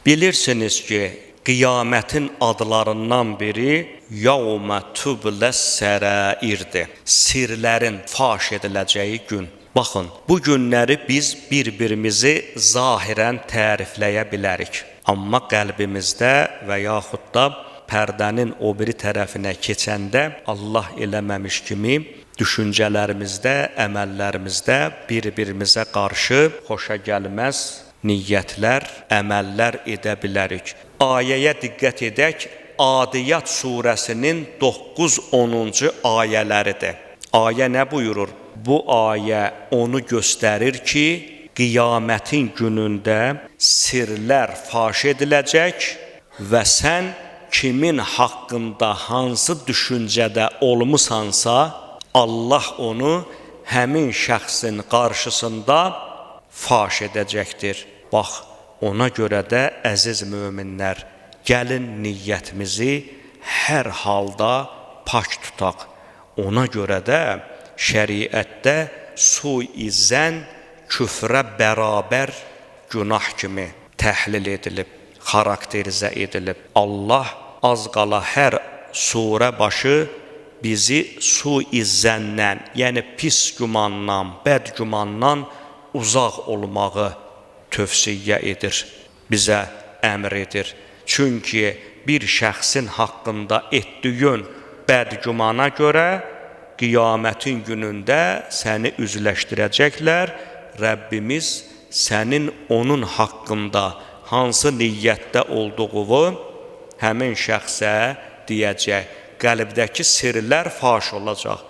Bilirsiniz ki, qiyamətin adlarından biri Yevmə tubləs sərairdir. Sirlərin faş ediləcəyi gün. Baxın, bu günləri biz bir-birimizi zahirən tərifləyə bilərik. Amma qəlbimizdə və yaxud da pərdənin o biri tərəfinə keçəndə Allah eləməmiş kimi düşüncələrimizdə, əməllərimizdə bir-birimizə qarşı xoşa gəlməz niyyətlər, əməllər edə bilərik. Ayəyə diqqət edək, Adiyat surəsinin 9-10-cu ayələridir. Ayə nə buyurur? Bu ayə onu göstərir ki, qiyamətin günündə sirlər faş ediləcək və sən kimin haqqında hansı düşüncədə olmusansa, Allah onu həmin şəxsin qarşısında faş edəcəkdir. Bax, ona görə də əziz möminlər, gəlin niyyətimizi hər halda pak tutaq. Ona görə də şəriətdə sui-zən küfrə bərabər günah kimi təhlil edilib, xarakterizə edilib. Allah az qala hər surə başı bizi sui-zəndən, yəni pis gümandan, bəd gümandan uzaq olmağı tövsiyə edir, bizə əmr edir. Çünki bir şəxsin haqqında etdiyin bəd gümana görə qiyamətin günündə səni üzləşdirəcəklər. Rəbbimiz sənin onun haqqında hansı niyyətdə olduğunu həmin şəxsə deyəcək. Qəlbdəki sirlər faş olacaq.